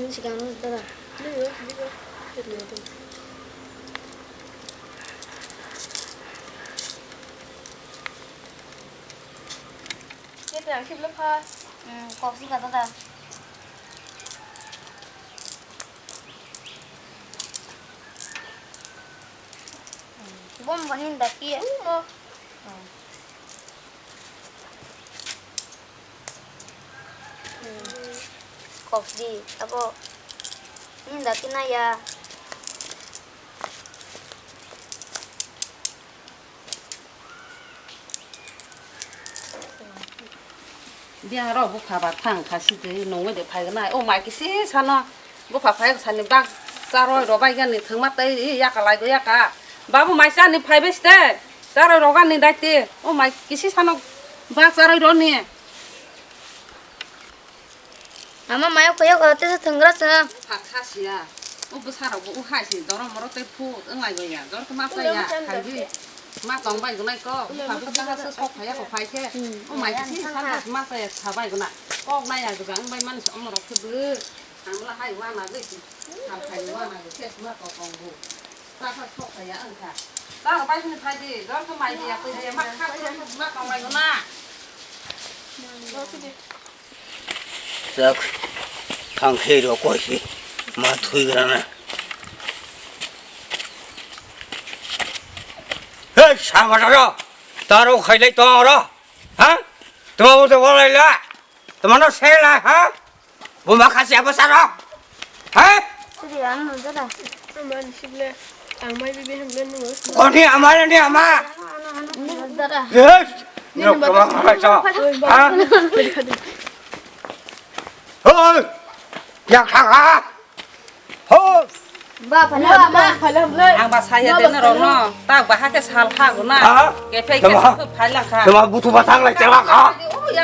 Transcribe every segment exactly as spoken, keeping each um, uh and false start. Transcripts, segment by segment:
Nini sikang no dara. Nini o, nini o. Kete ang kibla pha. Hmm, kok si kata da. Bom bani daki. Umo. Kok di, abo. Ni daki na ya. Biyang rok bupha ba thang kha si twi nungwi de phai gnai. O mai kisi sano bupha phai sani bak charoi rw bai gani thwngma tei yaka lai go yaka. Babu mai chani phai bai ste charoi rw gani dai te. O mai kisi sano bak charoi rw ni. Ama mayo koyo ko tesa thwnggra sa. Pha kha sia. O bwsa rok bo o hai si dorom moro tei phut wng lai go ya. Dor khe ma cha ya. Khai bi. Ma tong bai gnai ko. Pha bi kha se sok phai ya ko phai khe. O mai kisi san ma cha ya sa bai gna. Kok na ya gwdang bai mani se omorok khe bwrwi. Hamla hai wana gwi si. Ham khai wana gwi khe sma to kong bu. Sa kha sok phai ya wng kha. Ta bai hwn phai di. Dor khe mai di ya koi di ya. Ma kha khe ma tong bai gna. Dor khe di. Chak, thangkhei rw koi si, ma thui grana. Hei, sama daro, taro khailai tong oro, ha? Tuma bo to walai la, tuma no se la, ha? Buma khasi abo saro, ha? Sidi ang no jara. Ama ni sible, ang mai bibi hemle nungo. Koni ama ni ama. Dara. Yes. Nini rok tuma khasa, ha? Hoi, ya kha kha. Hoi. Ba, phala, ba, ba. Ang ba saya de na rok no. Tak ba ha ke sal kha go na. Ha? Ke phe ke Tama. Sal kha phala kha. Tama butu ba thang lai tela kha.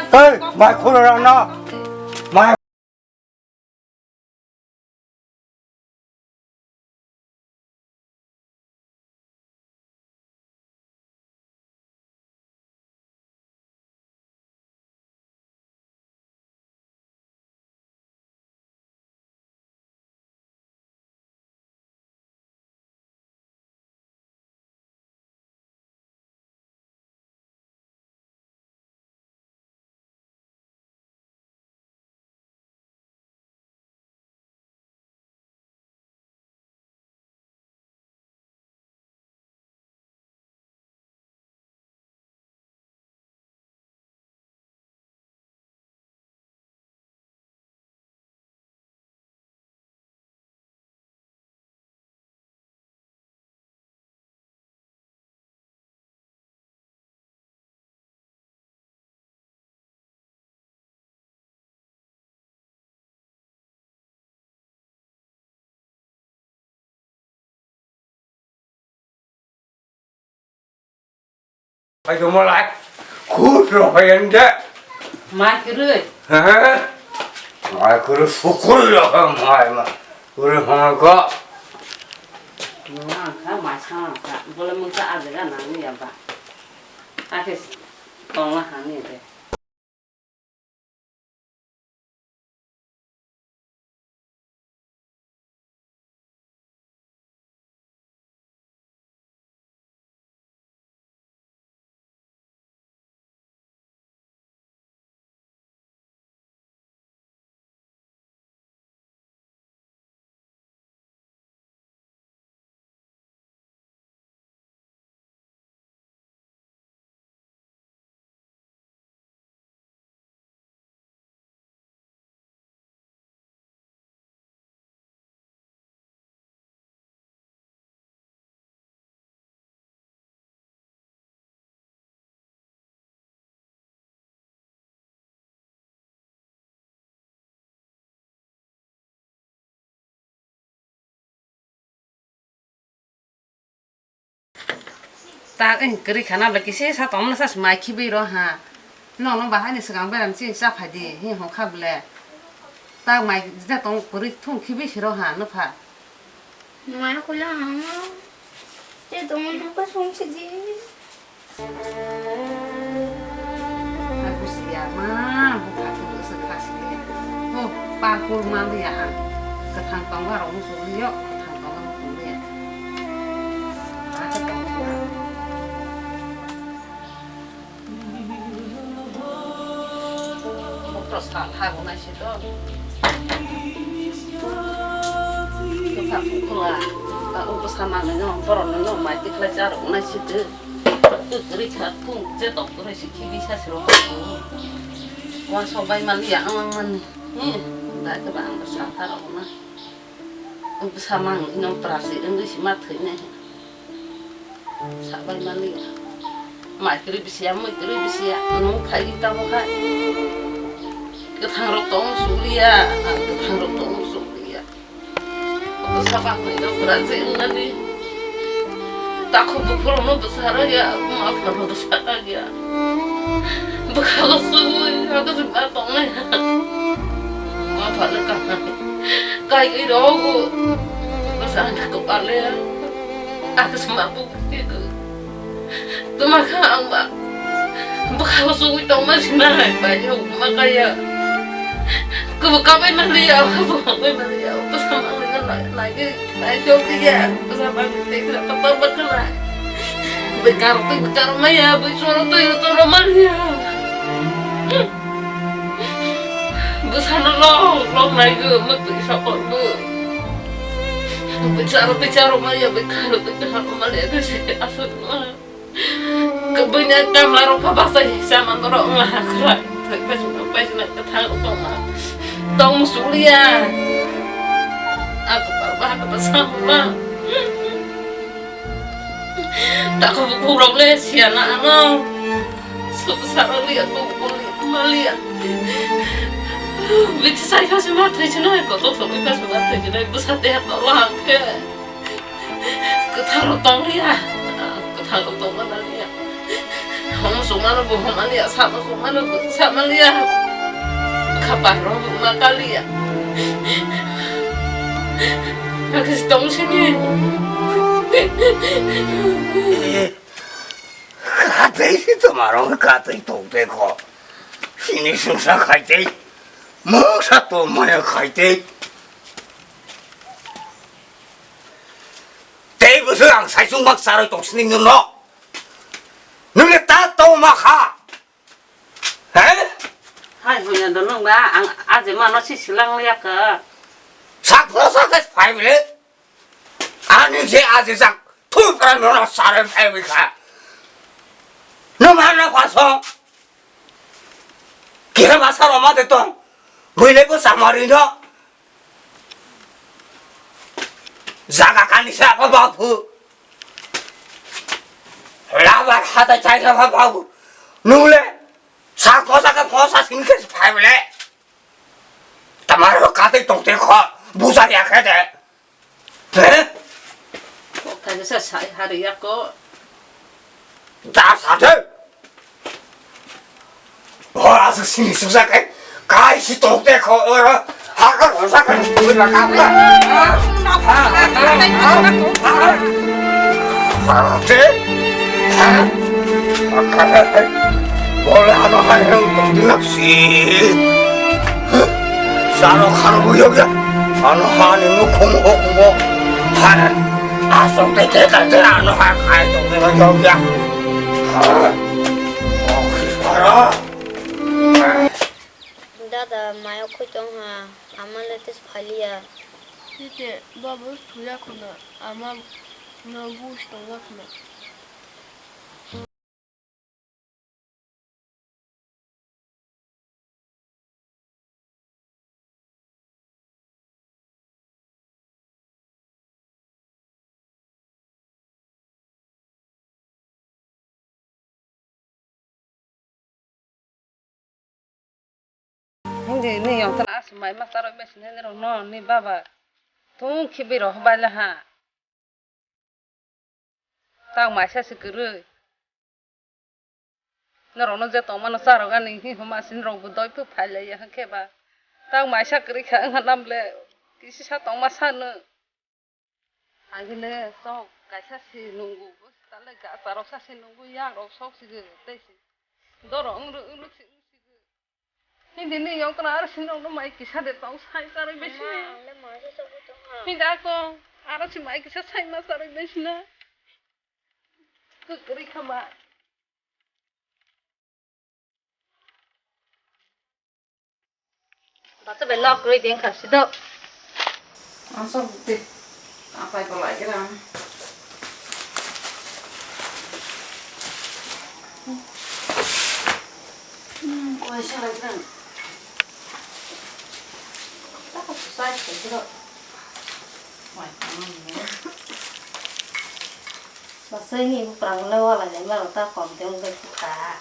Hei, mai khura rok no. Mai. Hai, tongma lai. Khur rok hai ang de. Mai kwrwi. He? Mai kwrwi sukul rok hai mai ma. Kwrwi hwnka. Nungkha mai sangkha. Bole mungsa ajega nangni ya ba. Akhe tongla hani de. Tak, eh, kwrwi khana ble kisi sa tongmani sa mai khibi ro ha. Nono bahai ni swkang beram chini cha phai di, hi hwn kha ble. Tak mai jeta tong kwrwi thung khibi si ro ha, nupha. Maya kula hama. Te tong no ka song se di. Aku siya ma, buka tu se khas ni. Oh, parkul mandi ya ang. Kwthang tongma rok muchungli yo, kwthang tongma muchungli ya. Akhe tong sila. Bokro sal ha hwnai se to. Kwthang khula, ta ubo samani no, borok no, no, mai tikhlai cha rok nai se de. Kwrwi kha, thung che tok kwrwi se khibi sa se rok. Wa so bai mali ya, ang mani. Hi, da ke ba ang sa ta rok na. Bwsa mang ino prasi wngwi se ma thwinai. Sabai maliya. Mai kwrwi bisiya, mui kwrwi bisiya, nwng phaiwi tamo khai. Kwthang rok tong sukliya, kwthang rok tong sukliya. Bwsa bangwi no prasi wngnani. Takhuk bukhuk rok no bwsa rwya, ma phano bwsa rwya. Bwkha o sugwi, ako se ma tongnai. Ma phano kaham. Kai kai rogo. Bwsa ang ko pale. Ako se ma bu ke ko. Tuma kha ang ba. Bwkha o sugwi tongma sinai. Bai yo ma kaya. Ko kabai ma liya, ko kabai ma liya. Bwsa ma liya, lai lai. Nai jol khe ya, bwsa bangni tei khna tokma bwkha nai. Bwkha rok tei bwkha rok maya, bwsa rok tei rok tei rok maliya. Bwsa no long long nai go, ma twi sokol bo. Bwsa rok tei cha rok maya, bwkha rok tei bwkha rok maliya, bwsa aswk ma. Kwbwini kamla rok pha bachai sama norok wngla hakra. Thoi paisina paisina kwthang rok tongma. Tong musuliya. Ako pa ba ko pa sama. Tako bukhuk rok le siya na ano. Suk sarok liya ko ko maliya. Bithi sai pha sima thoi sina ko to thoi pha sima thoi sina bwsa te ha to lang khe. Kwthang rok tong liya, kwthang rok tong mana liya. Hom sung mano bo hom maliya, sa bo sung mano bo sa maliya. Khapar rok bo ma kaliya. Hakis tong sini. Katei si tomaro katei tong te ko. Sini sungsa khaitei. Mungsa to maya khaitei. Tei bwswk ang saisung bak charwi tong sini nwng no. Nwng le ta tong ma kha. He? Hai hoya do nwng ba ang aje mano si silang liya ka. Sak pho sak phai bile. Ani je aje jak thu pra no na sare phai wi kha. No ma na phaso. Kira ma saro ma de tong. Bwile bo samari no. Jaga kani sa pha babu. Labar hata chai sa pha babu. Nule sa pho sa ka pho sa sin ke phai bile. Tamaro kate tong te kho buja ya khe de. He? Kaisa sai hari yako. Da sa de. Ora su sini su sa kai. Kai si tong te kho ora. Ha ka ro sa kai. Ui la ka. Ha ha ha. Ha ha. Bole ano hai hang tong dilak si. Sano khano buyok ya. Ano hani mukhung hok mo. Hai. Asok te te ka te ano hai hai tong dilak yok ya. Hai. Oh, sara. Dada, mayo khoi tong ha. Ama le tes phaliya. Tete, babu thuya khuna. Ama no bus tong ya khuna. Hindi ni yong tan asumai ma charoi bai sinai ni rok no ni baba. Tung khibi rok bai la ha. Tang maisa si kwrwi. Norokno je tongmano charok ani hi homa sini rokbo doi phuk phai lai ya hwnkhe ba. Tang maisa kwrwi kha wngha nam le kisi sa tongma sano. Agile chok kaisa si nungo bo tale gasa rok sa si nungo yak rok sok si tei si. Doro wng rw wng rw si wng si. Hindi ni yong tana ar sini rok no mai kisa de tong sai charwi besi. Hinda ko, aro si mai kisa sai ma saroi bai sina. Kwrwi kha ma. Bacha bai lok rwi ding khapsi do. Ang sok di. Apai ko lai gira. Hmm, koi sa lai gira. Tako sai sai gira. Wai, hmm. Basai ni buprang le walai lai ma ta kom te ung bai kha.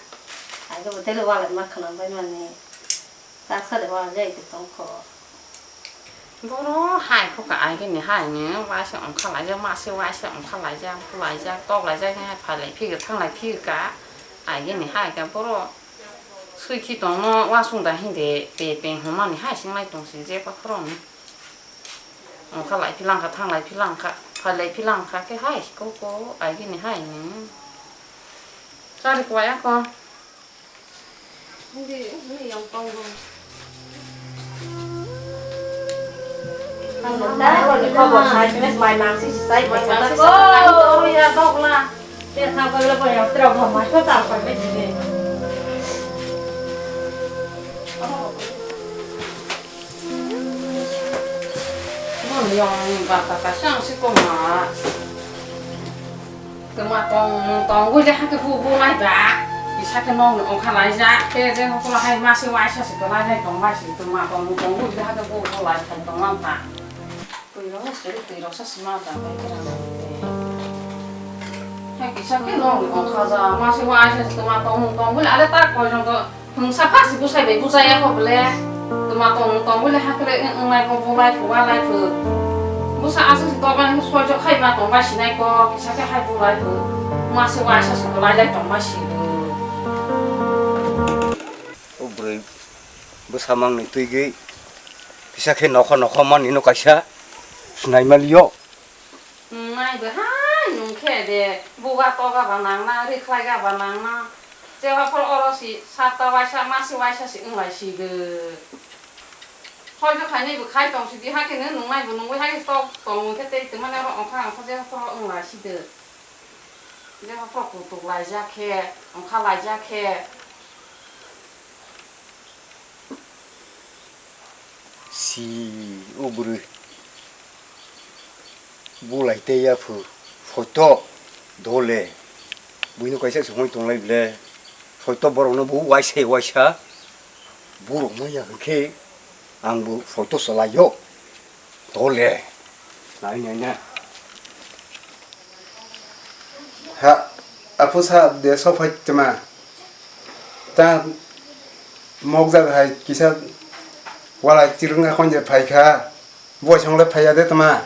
Ai ko botele walai ma khana bai mani. Taksa de walai jai te tong kho. Boro hai phuka ai gini hai ni waisa ongkha laijak, masi waisa ongkha laijak, bulaijak, tok laijak, hai phalai phika, thanglai phika. Ai gini hai ka boro sui khi tongno wasung da hindi pe pe hwnmani hai singlai tong si je pa khorokno. Ongkha lai philangkha, thanglai philangkha, phalai philangkha khe hai ko ko ai gini hai ni. Chari kwaya ko. Hindi, hindi yang tong. Ang ganda, ang ganda. Mai mangsi sai, mai mangsi sai, ang toro ya dok la. Te thang ko lo ko ya, tro ko mai ko ta ko me jide. Mon yong ba ta ta sang si ko ma. Tuma tong tong gui le hake bu bu lai ba. Kisa ke nong ongkha lai ja. Ke je ko hai ma si wai sa si ko lai lai tong bai si tuma tong tong gui le hake bu bu lai thai tong lang ta. Twi rok seri twi rok sa sima ta bai kira. Hai kisa ke nong ongkha ja ma si wai sa si tuma tong tong gui le ale ta ko jong ko. Hwngsa phasi bwsai bai bujaya kho bwle. Tuma tong tong bwle hakhe wngnai bo bulai phu walai phu. Bwsa aswk se tokmani soijo khai ma tong bai sinai kok kisa khe hai bulai phu. Ma se waisa se bulai lai tong bai si. O bwrwi bwsa mangni twi gwi kisa khe nokha nokha manino kaisa sinai maliyo. Nai bo hai nung khe de buga toga ba nang na ri khlai ga ba nang na. Chewa phol oro si satta waisa masi waisa si wng lai si de. Hoi khe khainai bo khai tong si di hakhe nw nung nai bo nungwi hakhe tok tong khe tei tongmani oro ongkha ongkha chewa phol wng lai si de. Chewa phol kutuk lai ja khe ongkha lai ja khe. Si o bwrwi. Bulai tei yaphu photo dole. Buino kaisa se hoi tonglai ble. Photo borokno bo waisa waisa. Borok no ya hwnkhe ang bo photo chalaio. Dole. Nai nai na. Ha, aphusa de sophai tma. Ta mokjak hai kisa walai chirwngna khonje phaikha. Boi song le phaiya de tma.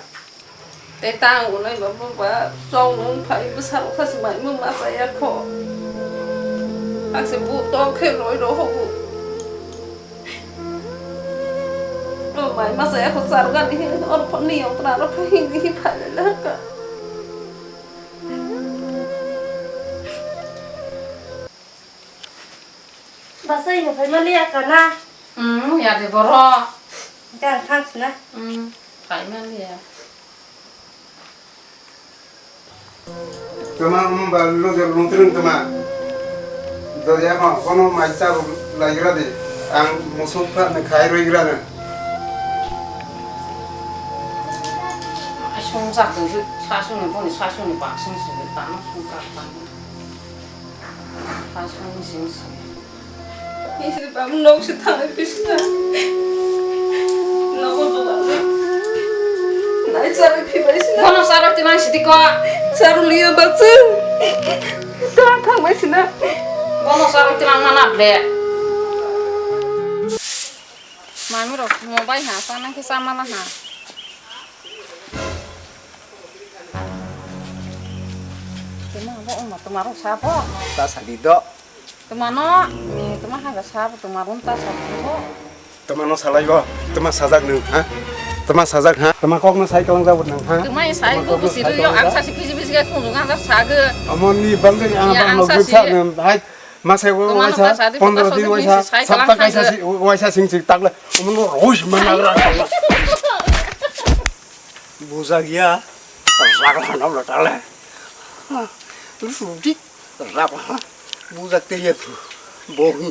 Tei ta ang unai ba bo ba chong nung phai bwsa rok sa se mai mung ma chaya kho. Ang se bu tong khe loi ro ho bu. O mai ma chaya kho char ga ni hin or phon ni yong tra ro phai hin ni hin phai le la ka. Basa ino phai maliya kana? Hmm, ya de boro. Dang thang sina. Hmm, phai maliya. Tama mba lo de lungtrung tama. Doriya ma kono mai cha lai gra de. Ang musuk pha ne khai roi gra ne. Ai sung sa tu sa sung ne boni sa sung ne ba sung sung ne ta no sung ka ta. Phasung sing sing. Isri bam nok se thangai pisna. Nogo duga. Nai charai phibai sina. Bono charai tinang sidi ko. Charu liya bachu. Tang thangbai sina. Bono charai tinang mana ble. Mami rok mo bai ha, sana khe chamala ha. Tuma bo, tuma ro sa bo. Ta sadi do. Tuma no, ni tuma ha ga sa bo, tuma ro ta sa bo. Tuma no salai bo, tuma sajak nung, ha? Tuma sajak, ha? Tuma kok no sai kalang jabo nung, ha? Tuma sai bo, busi ro yo, ang sa si phiji phiji ga khung jung ang sa ga. Amon ni bang ni ang bang no sa nung, hai. Masa waisa, pondro din waisa, sapta kaisa si, waisa sing sing takle, umno roish mana ra. Bujak ya, ragla hana bla tale. Lusu di, ragla ha. Bujak te ya tu, bohi.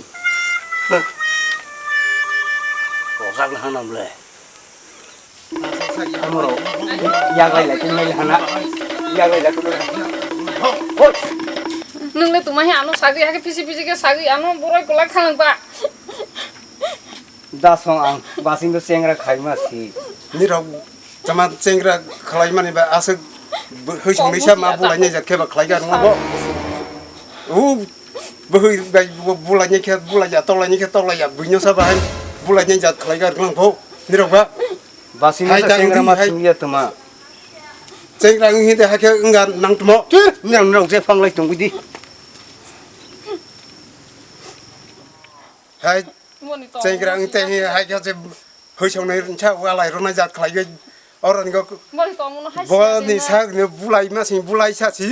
Ragla hana ble. Amoro, yaglai lai kun mai hana. Yaglai lai kun. Hoi. Nung le tumai ano sagwi hake pisi pisi ke sagwi ano boroi kolak thanang ba. Dasong ang basing do chengra khaima si. Nirok tama chengra khlaimani ba aswk bwhwi songni sa ma bulai nai jat khe ba khlai ga rwngma bo. U bwhwi bai bu-, bulai nai khe bulai ya, toklai nai khe toklai ya, bwino sa ba hai bulai nai jat khlai ga rwngma bo. Nirok ba. Basing do chengra ma singya tuma. Chengra wng hinde hakhe wngya nang tumo. Nang nang je phanglai tongwi di. Hai, chengra wng te hai khe je hwisongnai ringsa walai rwna jat khlaiwi oroni go. Boni tongmano hai bo siya ni na. Sak ni bulai ma sing bulai sa si.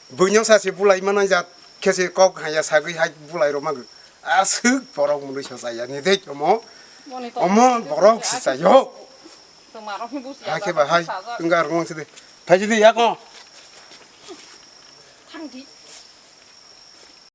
Buino sa si bulai mana jat khe se kok haya sagwi hai bulai rw magwi. Aswk borok mwnwi sa chaya ni de omo. Boni tong. Omo borok si chayo. Tong marok ni busi. Hakhe ba hai wngkha rwng si de. Phaisi di yako. Thang di.